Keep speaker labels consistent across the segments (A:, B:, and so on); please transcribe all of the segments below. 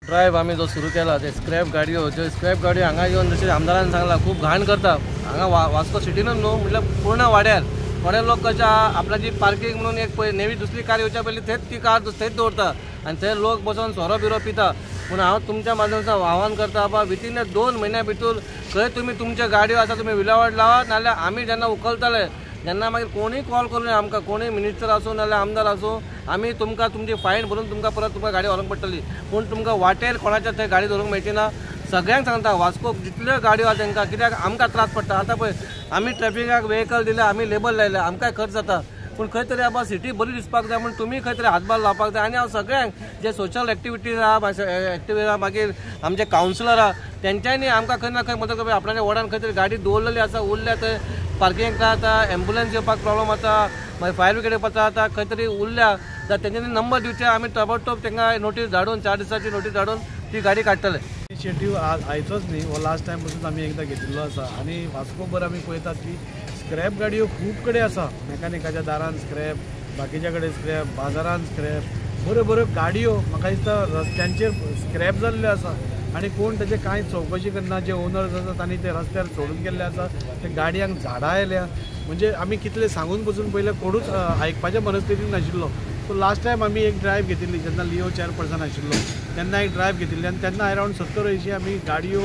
A: Drive आमी जो सुरू केला ते स्क्रॅप गाडयो, ज्यो स्क्रॅप गाडयो हांगा येवन जशें आमदारान सांगला खूब घाण करता हांगा वास्को सिटीनूच न्हू म्हटल्यार पूर्ण वाड्यार थोडे लोक कशे आपल्याची पार्किंग म्हणून एक पळय नेवी दुसरी कार येवच्या पयलीं थंयच ती कार थंयच दवरता आनी थंय लोक बसोन सोरो बिरो पिता. पूण हांव तुमच्या माध्यमांतल्यान आव्हान करता बाबा विथीन 2 म्हयन्या भितर खंय तुमी तुमच्यो गाडयो आसा तुमी विलेवाट लावात, नाल्यार आमी जेन्ना उखलतले जेन्ना मागीर कोणूय कॉल करूं आमकां, कोणूय मिनिस्टर आसूं नाल्यार आमदार आसूं, आमी तुमकां तुमची फायन भरून तुमकां परत तुमकां गाडी व्हरूंक पडटली. पूण तुमकां वाटेर कोणाच्या थंय गाडी दवरूंक मेळची ना. सगळ्यांक सांगता वास्को जितल्यो गाडयो आसा तांकां, कित्याक आमकां त्रास पडटा. आतां पळय आमी ट्रॅफिकाक वेहिकल दिलें, आमी लेबल लायलें, आमकांय खर्च जाता. पूण खंय तरी बाबा सिटी बरी दिसपाक जाय म्हूण तुमी खंय तरी हातभार लावपाक जाय. आनी हांव सगळ्यांक जे सोशल एक्टिविटीज आहा, एक्टिविटीज आहा, मागीर आमचे कावन्सिलर आहा, तेंच्यांनी आमकां खंय ना खंय मदत करपाक. आपणाल्या वॉर्डान खंय तरी गाडी दवरलेली आसा, उरल्या थंय पार्किंग जाता, एम्बुलन्स येवपाक प्रॉब्लम जाता, मागीर फायर ब्रिगेड येवपाक जाता, खंय तरी उरल्या जाल्यार तेंच्यांनी नंबर दिवचे, आमी ताबडतोब तांकां नोटीस धाडून 4 दिसांची नोटीस धाडून ती गाडी काडटले.
B: इनिशिएटीव आयचोच न्ही, हो लास्ट टायम पसून आमी एकदां घेतिल्लो आसा. आनी वास्को भर आमी पळयतात की स्क्रॅप गाडयो खूब कडेन आसा, मेकानिकाच्या दारान स्क्रॅप, बाकीच्या कडेन स्क्रॅप, बाजारान स्क्रॅप, बऱ्यो बऱ्यो गाडयो म्हाका दिसता रस्त्यांचेर स्क्रॅप जाल्ल्यो आसा आनी कोण ताचे कांय चवकशी करना. जे ओनर्स आसा तांणी ते रस्त्यार सोडून गेल्ले आसा, ते गाडयांक झाडां आयल्या. म्हणजे आमी कितले सांगून पसून पयलें कोणूच आयकपाच्या मनस्थितीन नाशिल्लो. सो लास्ट टायम आमी एक ड्रायव्ह घेतिल्ली जेन्ना लिओ चेअरपर्सन आशिल्लो तेन्ना एक ड्रायव्ह घेतिल्ली आनी तेन्ना अरावंड 70-80 आमी गाडयो,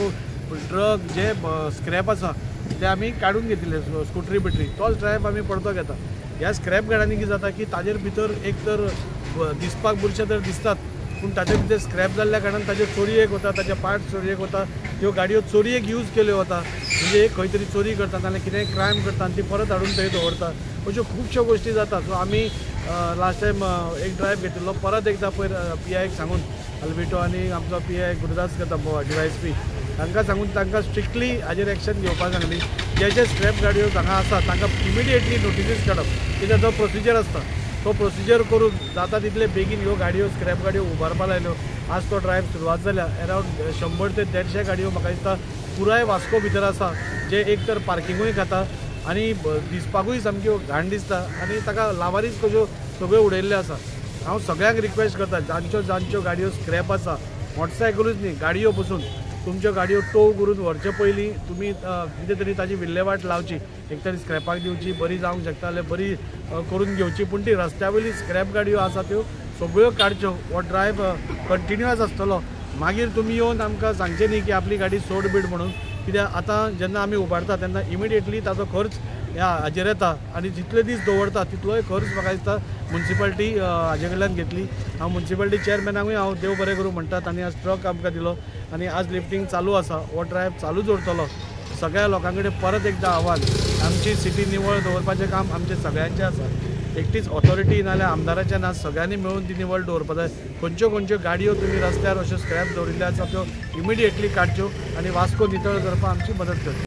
B: ट्रक जे स्क्रॅप आसा ते आमी काडून घेतिल्ले, स्कुटरी बिटरी. तोच ड्रायव्ह आमी परतो घेता. ह्या स्क्रॅप गाडयांनी कितें जाता की ताजेर भितर एक तर दिसपाक बुरशे तर दिसतात, पूण ताजे भितर स्क्रॅप जाल्ल्या कारणान ताजे चोरयेक वता, ताजे पार्ट चोरयेक वता, त्यो गाडयो चोरयेक यूज केल्यो वता. म्हणजे एक खंय तरी चोरी करता नाल्यार कितेंय क्रायम करता आनी ती परत हाडून थंय दवरता. अश्यो खुबश्यो गोश्टी जाता. सो आमी लास्ट टायम एक ड्रायव्ह घेतिल्लो, परत एकदां पयर पी आयक सांगून, अल्बिटो आनी आमचो P I Gurudas Kadam DYSP तांकां सांगून तांकां स्ट्रिक्टली हाजेर एक्शन घेवपाक सांगली. जे जे स्क्रॅप गाडयो हांगा आसा तांकां इमिडिएटली नोटिसीस काडप, कित्याक जो प्रोसिजर आसता तो प्रोसिजर करून जाता तितले बेगीन ह्यो गाडयो स्क्रॅप गाडयो उबारपाक लायल्यो. आज तो ड्रायव्ह सुरवात जाल्या. अरावंड 100 ते 150 गाडयो म्हाका दिसता पुराय वास्को भितर आसा, जे एक तर पार्किंगूय खाता आनी दिसपाकूय सामक्यो घाण दिसता आनी ताका लावारीच कश्यो सगळ्यो उडयल्ल्यो आसा. हांव सगळ्यांक रिक्वेस्ट करता, जांच्यो जांच्यो गाडयो स्क्रॅप आसा, मोटरसायकलूच न्ही गाडयो पसून, तुमच्यो गाडयो टोव करून व्हरचे पयलीं तुमी कितें तरी ताजी विल्हेवाट लावची, एक तरी स्क्रॅपाक दिवची, बरी जावंक शकता जाल्यार बरी करून घेवची, पूण ती रस्त्या वयली स्क्रॅप गाडयो आसा त्यो सगळ्यो काडच्यो. हो ड्रायव्ह कंटिन्युअस आसतलो. मागीर तुमी येवन आमकां सांगचें न्ही की आपली गाडी सोड बीड म्हणून, कित्याक आतां जेन्ना आमी उबारता तेन्ना इमिडिएटली ताजो खर्च ह्या हाजेर येता आनी जितले दीस दवरता तितलोय खर्च म्हाका दिसता मुन्सिपालिटी हाजे कडल्यान घेतली. हांव मुन्सिपालिटी चेअरमॅनाकूय हांव देव बरें करूं म्हणटा, तांणी आज ट्रक आमकां दिलो आनी आज लिफ्टींग चालू आसा. हो ड्रायव्ह चालूच उरतलो. सगळ्या लोकां कडेन परत एकदां आव्हान, आमची सिटी निवळ दवरपाचें काम आमचें सगळ्यांचें आसा. एकटीच ऑथॉरिटी नाल्यार आमदाराचें ना, सगळ्यांनी मेळून ती निवळ दवरपाक जाय. खंयच्यो खंयच्यो गाडयो तुमी रस्त्यार अश्यो स्क्रॅप दवरिल्ल्यो आसा त्यो इमिडिएटली काडच्यो आनी वास्को नितळ करपाक आमची मदत करची.